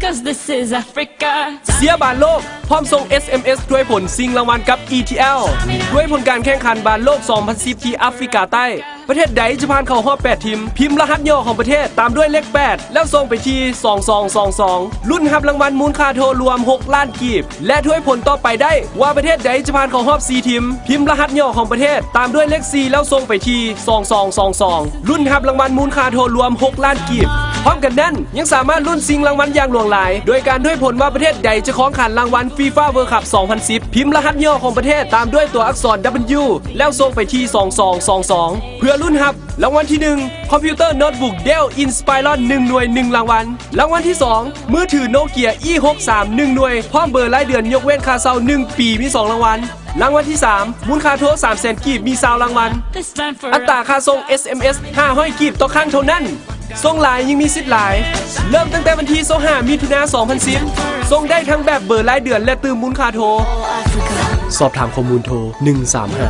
This is Africa. ເຊຍບານໂລກ ພ້ອມສົ່ງ ເອສເອັມເອສ ທວາຍຜົນຊິງລາງວັນກັບ ອີທີແອລ ທວາຍຜົນການແຂ່ງຂັນບານໂລກ ສອງພັນສິບ ທີ່ອາຟຣິກາໃຕ້. ປະເທດໃດຈະຜ່ານເຂົ້າຮອບ ແປດ ທີມ? ພິມລະຫັດຫຍໍ້ຂອງປະເທດ ຕາມດ້ວຍເລກ ແປດ ແລ້ວສົ່ງໄປທີ່ ສອງສອງສອງສອງ ລຸ້ນຮັບລາງວັນມູນຄ່າໂທລວມ ຫົກ ລ້ານກີບ ແລະ ທວາຍຜົນຕໍ່ໄປໄດ້ວ່າປະເທດໃດຈະຜ່ານເຂົ້າຮອບ ສີ່ ທີມ. ພິມລະຫັດຫຍໍ້ຂອງປະເທດ ຕາມດ້ວຍເລກ ສີ່ ແລ້ວສົ່ງໄປທີ່ ສອງສອງສອງສອງ ລຸ້ນຮັບລາງວັນມູນຄ່າໂທລວມ ຫົກ ລ້ານກີບ. ພ້ອມກັນນັ້ນ ຍັງສາມາດລຸ້ນຊິງລາງວັນຢ່າງຫຼວງຫຼາຍ ໂດຍການທວາຍຜົນວ່າປະເທດໃດຈະຄອງຂັນລາງວັນ FIFA World Cup ສອງພັນສິບ. ພິມລະຫັດຫຍໍ້ຂອງປະເທດ ຕາມດ້ວຍຕົວອັກສອນ W ແລ້ວສົ່ງໄປທີ່ ສອງສອງສອງສອງ ເພື່ອລຸ້ນຮັບລາງວັນທີ ໜຶ່ງ ຄອມພິວເຕີໂນ້ດບຸກ Dell Inspiron ໜຶ່ງໜ່ວຍ ໜຶ່ງ ລາງວັນ. ລາງວັນທີ ສອງ ມືຖືໂນເກຍ ອີ ຫົກສາມ ໜຶ່ງໜ່ວຍ ພ້ອມເບີລາຍເດືອນຍົກເວັ້ນຄ່າເຊົ່າ ໜຶ່ງ ປີ ມີ ສອງ ລາງວັນ. ລາງວັນທີ ສາມ ມູນຄ່າໂທ ສາມ ແສນກີບ ມີ ຊາວ ລາງວັນ. ອັດຕາຄ່າສົ່ງ ເອສເອັມເອສ ຫ້າຮ້ອຍ ກີບຕໍ່ຄັ້ງເທົ່ານັ້ນ. ສົ່ງຫຼາຍຍິ່ງມີສິດຫຼາຍ. ເລີ່ມຕັ້ງແຕ່ວັນທີ ຊາວຫ້າ ມິຖຸນາ ສອງພັນສິບ. ສົ່ງໄດ້ທັງແບບເບີລາຍເດືອນ ແລະ ຕື່ມມູນຄ່າໂທ. ສອບຖາມຂໍ້ມູນໂທ ໜຶ່ງສາມຫ້າ.